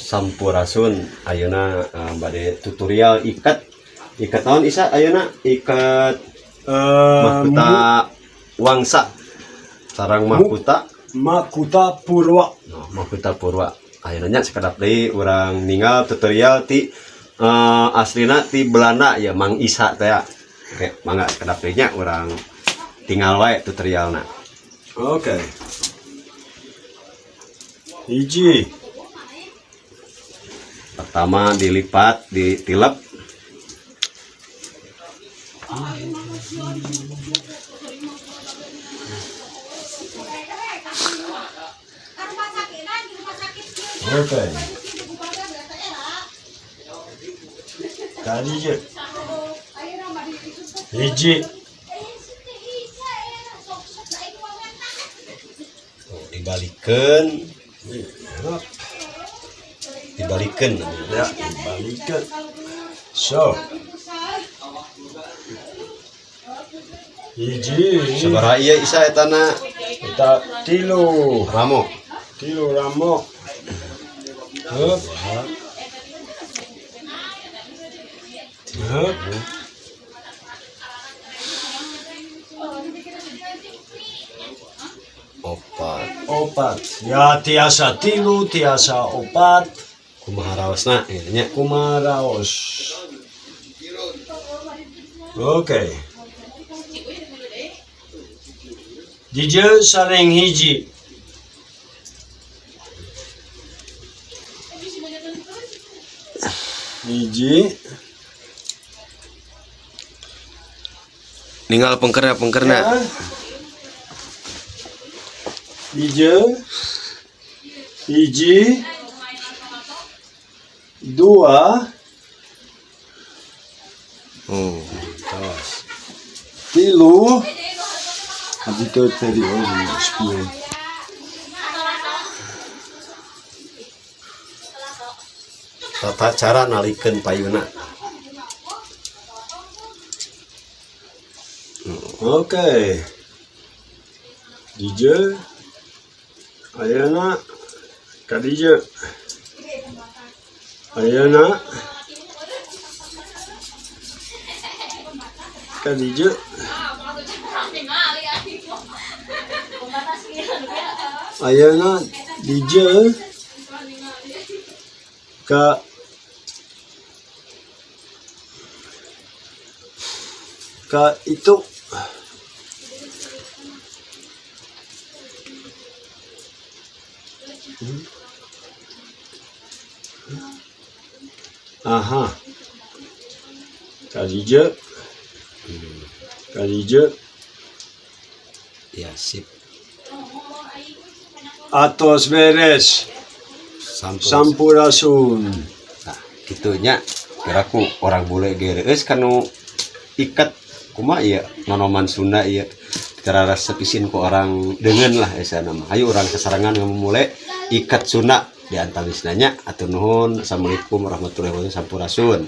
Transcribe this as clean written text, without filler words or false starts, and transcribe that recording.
Sampurasun. Ayeuna bade tutorial ikat. Ikat naon, Isa, ayeuna? Ikat mahkota wangsa sarang mahkota. Mahkota Purwa. No, mahkota purwa. Ayeuna nya sakedap deui urang ningal tutorial ti aslina ti Belanda ya, Mang Isa teh ya. Oke, mangga sakedap deui nya urang tinggal wae tutorialna. Oke. Hiji. Pertama dilipat, ditilep. Oke. Tadi je. Hiji. Tuh, dibalikeun. Dibalikeun. Ya, dibalikan. So. Hiji. Sabaraha ieu, Isa, etana? Kita tilu. Ramo. Tilu ramo. Hup. Hup. Opat. Opat. Ya, tiasa tilu, tiasa opat. Kumaha raosna ieu nya? Kumaha raos. Oke. Dieu sareng hiji. Hiji. Ninggal pengkerna pengkerna. Ya. Hiji. Hiji. Dua. Oh, tos. Tilu. Abdi teh tadi oh spion. Tata cara nalikeun payuna. Oke. Dieu. Ayeuna ka dieu. Ayeuna ka dieu. Ayeuna dieu ka ka itu. Aha. Ka dieu. Ka dieu. Ya, sip. Atos beres. Sampurasun. Sampurasun. Nah, kitu nya. Kiraku orang bule ge reueus kanu ikat kumaha ieu nonoman Sunda ieu. Cara resep isin ku orang deungeun lah esa nama. Ayo urang sasarengan ngamumule ikat Sunda di antawisna nya. Atur nuhun. Assalamualaikum warahmatullahi wabarakatuh. Sampurasun.